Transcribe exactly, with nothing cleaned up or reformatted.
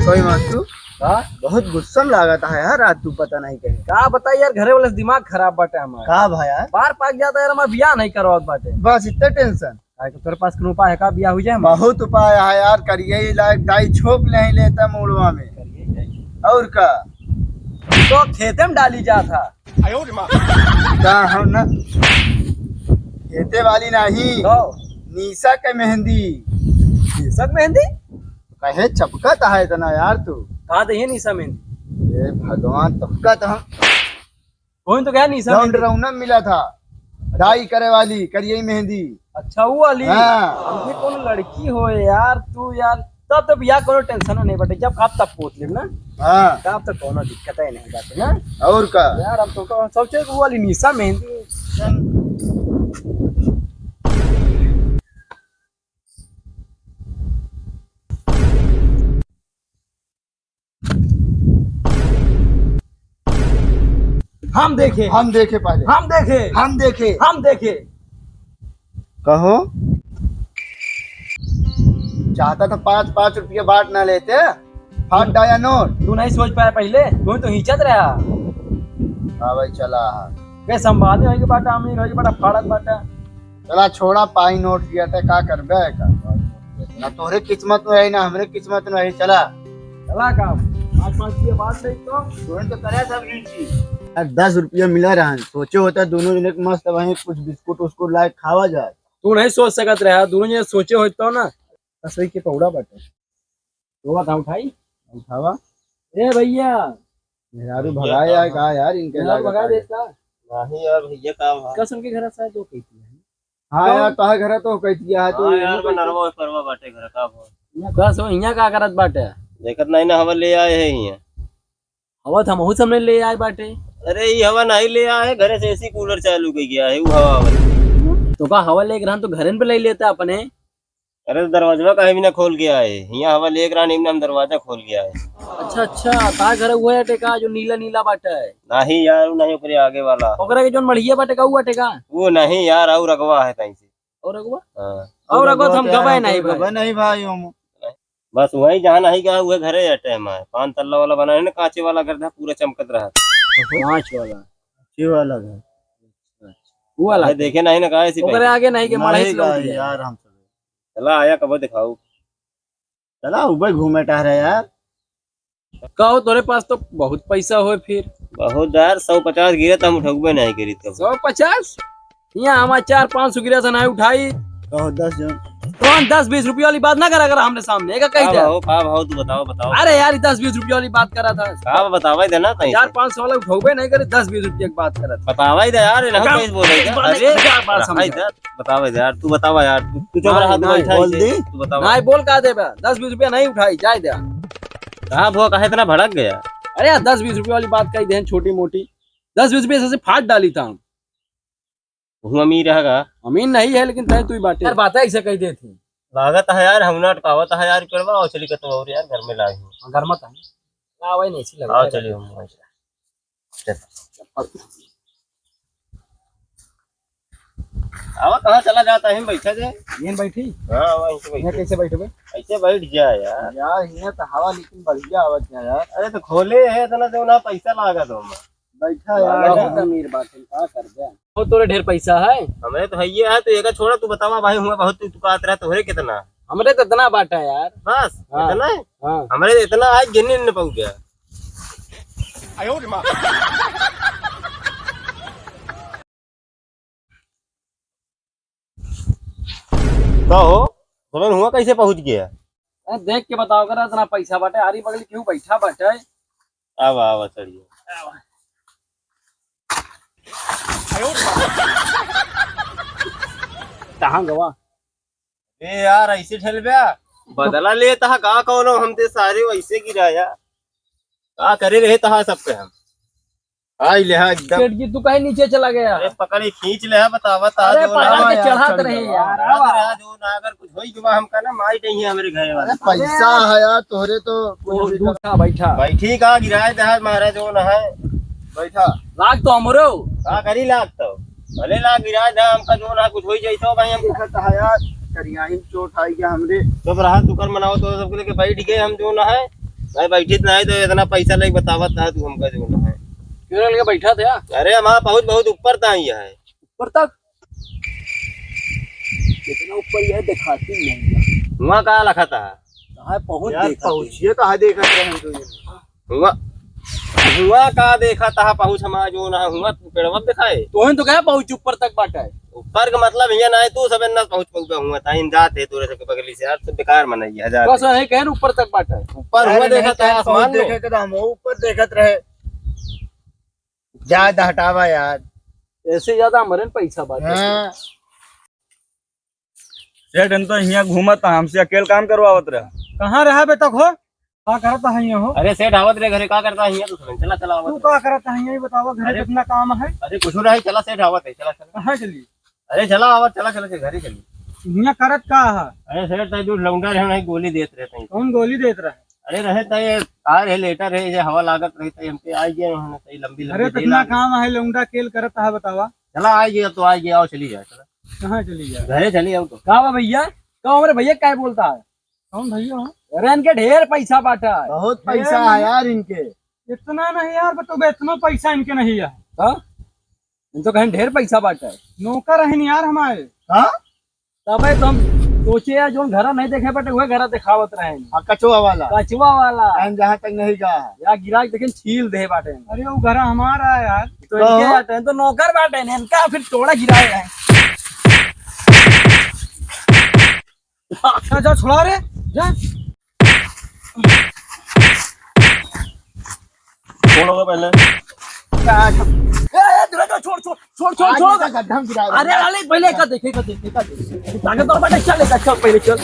कोई मास्तु? का? बहुत गुस्सा में लागत है यार, आज तू पता नहीं कहीं। का बताई यार, घरे वाले से दिमाग खराब बाटे हमार। का भा यार? बार पाक जाता यार, हमार बियाह नहीं करवात बाटे। बस इतना tension? काहे के तोरे पास कोनो उपाय है का, बियाह हो जाए हमार? बहुत उपाय है यार, करिए ही लायक डाई छोप ले ही लेता मुड़वा में। करिए ही लायक। और का? तो खेते में डाली जात है। का हम ना खेते वाली नहीं, तो? निशा के मेहंदी। निशा के मेहंदी? कहे चपकत है इतना यार तू। कहाँ दे है निशा मेहंदी? ए भगवान, चपकत हम। कौन तो गया निशा जौन मेहंदी? डरौना मिला था, डाई करे वाली, करिए मेहंदी। अच्छा, वो वाली? हाँ। ये कौन लड़की हो यार तू यार? तब तो बियाह कोनो tension नहीं बटे, जब आप तब पूछ लेब ना। हाँ। तब तो कोनो दिक्कत ही नहीं बाटे ना। और का? यार, अब तो, तो सोचे कि वो वाली निशा मेहंदी। हम देखे। हम देखे पहले। हम देखे। हम देखे। हम देखे। कहो। चाहता था पाँच, पाँच रुपया बांट ना लेते, फाट डाया नोट। तू नहीं सोच पाया पहले, तू तो हिंचत रहा। हाँ भाई, चला। बे संभाले होई के बाटा, अमीर होई के बाटा, फाड़त बाटा। चला छोड़ा, पाई नोट दिया था, का करबे का? ना तोहरे किस्मत में है, ना हमरे किस्मत में है, चला। चला का? आज पाँच की बात नहीं तो। तुरंत तो करे सब रीति। यार, दस रुपया मिला रहा है, सोचे होता दोनों जने के मस्त वहीं कुछ बिस्कुट उस्कुट लाए खावा जाए। तू नहीं सोच सकत रहा, दोनों जने सोचे होत तो ना। दस रुपये के पौड़ा बाटे। रोवा था उठाई? उठावा। ए भैया। मेहरारू भैया भगाए का यार, है? का यार, इनके मेहरारू लागत भगा आगे। देता? नहीं यार भैया, का भा? कसम के घर से जो कहती है। हाँ तो? यार, तोहार घर तो कहती है, तू हाँ ये यार, नहीं मैं कहती। नरवा परवा बाटे घर का भा। यहाँ का सो, यहाँ का करत बाटे? देखत नहीं ना, हवा ले आए हैं यहाँ। हवा तो हमहू सामने ले आए बाटे। अरे, ये हवा नहीं ले आए, घरे से एसी कूलर चालू कर गया है, वो हवा वाला। तो का हवा लेके रहन तो घरे पे ले लेता अपने। अरे, तो दरवाजा काहे भी ना खोल के आए? हियाँ हवा लेके रहन, इमने हम दरवाजा खोल के आए। अच्छा, अच्छा, का घर हुआ है टेका जो नीला नीला बाटा है? नहीं यार, वो नहीं, ओकरे आगे वाला। ओकरे के जोन मढ़िया बाटे का हुआ टेका? वो नहीं यार, और अगवा है तहीं से। और अगवा? हाँ। और अगवा तो हम गवा है, गवाए हम नहीं तो भाई। गवाए नहीं भाई हम। बस वही जहाँ नहीं गया, वह घरे अटे हमारे। पान तल्ला वाला बना है ना, कांचे वाला घर था, पूरा चमकत रहा। कांच वाला? कांचे वाला घर। वो वाला? अरे देखे नहीं ना, कहा ऐसी ओकरे पहले। आगे नहीं के, मढ़ई नहीं से लौट गया यार, हम सब। चला आया, कब दिखाऊ। चला, उबे घूमे टहरे यार। कहो, तोरे पास तो बहुत पैसा होए फिर। बहुत यार, सौ पचास गिरे तो हम उठौबे नहीं करी तब। सौ पचास? यहाँ हमारे चार पाँच सौ गिरे तो नहीं उठाई। कहो, दस जन। कौन दस बीस रुपया वाली बात ना करा कर हमरे सामने, एक कही का दे। भाव, का भाव तू बताओ, बताओ। अरे यार, दस बीस रुपया वाली बात करा था। का बतावा ही देना तहीं चार से। पाँच सौ वाला उठौबे नहीं करे, दस बीस रुपया की बात करा था। बतावा ही दे यार, ये ना काम कैसे बोले क्या? बस अरे, चार पाँच सौ रहा ही समझा। दे। बतावा यार, तू बतावा यार, तू, तू चुप नहीं, रहा, तू नहीं, बैठा बोल ऐसे, दे। तू बतावा। नहीं, बोल का देबा? दस बीस रुपया नहीं उठाई, जाए दे। कहाँ भुआ, काहे इतना भड़क गया? अरे यार, दस बीस रुपया वाली बात कही देहन, छोटी मोटी। दस बीस रुपया से फाट डाली था हम। तू अमीर है का? अमीर नहीं है, लेकिन तय तू ही बाटे। यार, बात ऐसे कही देत ही। लागत है यार, हम ना अटकावत है यार, करवा, और चली के तो और यार, घर में लाई हूँ। हाँ, घर में तो है। ना, वही नहीं, ऐसी लग रहा है। चलिए, हम वहीं से। चल। आवा, कहाँ चला जाता है, बैठा जाए। ये बैठी? हाँ, वहीं से यहाँ बैठे। कैसे बैठबे? ऐसे बैठ जा यार। यार, यहाँ तो हवा लेकिन बढ़िया आवत है यार। अरे तो खोले है इतना, जो ना पैसा लागा तो हम। बैठा यार। बहुत अमीर बाटे, का करबे? वो तोरे ढेर पैसा है? हमरे तो है ये है, तो एका छोड़ा, तू बतावा भाई, हुआ बहुत तू तुकात रहा, तोहरे कितना? हमरे तो इतना बाटा यार। बस, हाँ। इतना है? हाँ। हमरे तो इतना आज गिनने न पाऊ गया। का हो, समझ हुआ कैसे पहुँच गया? अरे देख के बताओ करा, इतना पैसा बाटे, आरी बगल क्यों बैठा बाटे? आवा, आवा, चढ़िए। कहाँ गवा? ए यार, ऐसे ठेल बे, बदला लेता है का कौनो, हम ते सारे वैसे गिराया। का करे रहे तहा सब पे हम। आई ले हा एकदम। पेट की तू काहे नीचे चला गया? अरे पकड़ के खींच ले हा, बतावा ता अरे जो पकड़ ना के यार, चढ़ात चढ़ रहे गया। यार, रात आवा। रहा जो ना, अगर कुछ होई गवा हमका ना, माई नहीं है हमरे घरे वाला। अरे पैसा है यार, तोहरे तो कुछ वो भी दूठा बैठा। बैठी का गिराए दे महाराज, जो ना है। बैठा। लाग तो हमरो। का करी लाग तो? भले लाग गिराए दे, हमका जो ना कुछ होई जाई तो भाई हम। देखत है यार, करियाही में चोट आई गया हमरे। चुप रहा, शुक्र मनाओ तो सबके लेके बैठ गए हम जो ना है। भाई, बैठी तो नहीं तो इतना पैसा लेके बतावत था तू हमका जो ना है। क्यों ना लेके बैठा था? अरे, हमारा पहुँच बहुत ऊपर था ही है। ऊपर तक? इतना ऊपर यह दिखाती नहीं है। हुआ का लखा था? कहाँ पहुँच यार, देखा पहुँचिए कहाँ देखा था हम तो ये? हुआ, हुआ का देखा था पहुँच हमारा जो ना हुआ, तू पेड़वा दिखाए। तोहन तो कहा पहुँच ऊपर तक बाटा है। ऊपर का मतलब ये ना है, तू सब ना पहुँच पाऊगा हुआ था, इन जाते तोरे सबके बगली से यार, तो बेकार मनई है, जाते। बस यही कहन ऊपर तक बाटा है। ऊपर हुआ अरे देखा नहीं, था कहीं आसमान पहुँच में। देखे के तो हम ऊपर देखत रहे। ज्यादा हटावा यार। ऐसे ज्यादा हमारे न पैसा बात है। हाँ। सेठ, हम तो हियाँ घूमत था, हमसे अकेल काम करवावत रहा। कहाँ रहा बेटा हो? का करत है यहाँ हो? अरे सेठ, आवत रहे घरे, का करता है यहाँ तू? चला, चला, आवत तू रहे। का करत है यहाँ, ये बतावा, घरे अरे कितना काम है? अरे कुछ नहीं, चला सेठ, आवत है, चला, चला। कहाँ चली? अरे चला, आवत, चला, चला, चला, घरे चली। यहाँ करत का है? अरे सेठ, तई दू लौंडा रहे, नहीं गोली देत रहे तई। कौन गोली देत रहे? अरे रहे तई, कार है, लेटर है, ये हवा लागत रही तई, हमके आ गया यहाँ, तई लंबी, अरे लंबी तो दे इतना लाग। काम है, लौंडा अकेल करत है, बतावा। चला, आ गया तो आ गया, आओ, चली जाए, चला। कहाँ चली जाए? घरे चली आओ तो। का बा भैया? का हमरे भैया काय बोलता है? कौन भैया हो? अरे इनके ढेर पैसा बाटा है। बहुत पैसा है यार इनके। इतना नहीं यार, बतौबे, इतना पैसा इनके नहीं है। हाँ? इन तो कहीं ढेर पैसा बाटा है। नौकर रहन यार हमारे। हाँ? तबे तो हम सोचे यार, जो घरा नहीं देखे बाटे, वह घरा दिखावत रहे। हाँ, कचवा वाला। कचवा वाला। हम जहाँ तक नहीं गया। या गिरा के देखें, छील दे बाटे। अरे वो घरा हमारा है यार। तो इनके बाटे, तो नौकर बाटे, इनका फिर टोड़ा गिराए हैं। जा, जा, छोड़ा रे, जा। छोड़ो पहले। ए, ए, दूर जा, छोड़, छोड़, छोड़, छोड़, आज छोड़। इसका गड्ढा में गिरा दे। अरे, अरे, पहले का देखे, का देखे, का देखे। ताकत और बटे, चल, चल, पहले चल।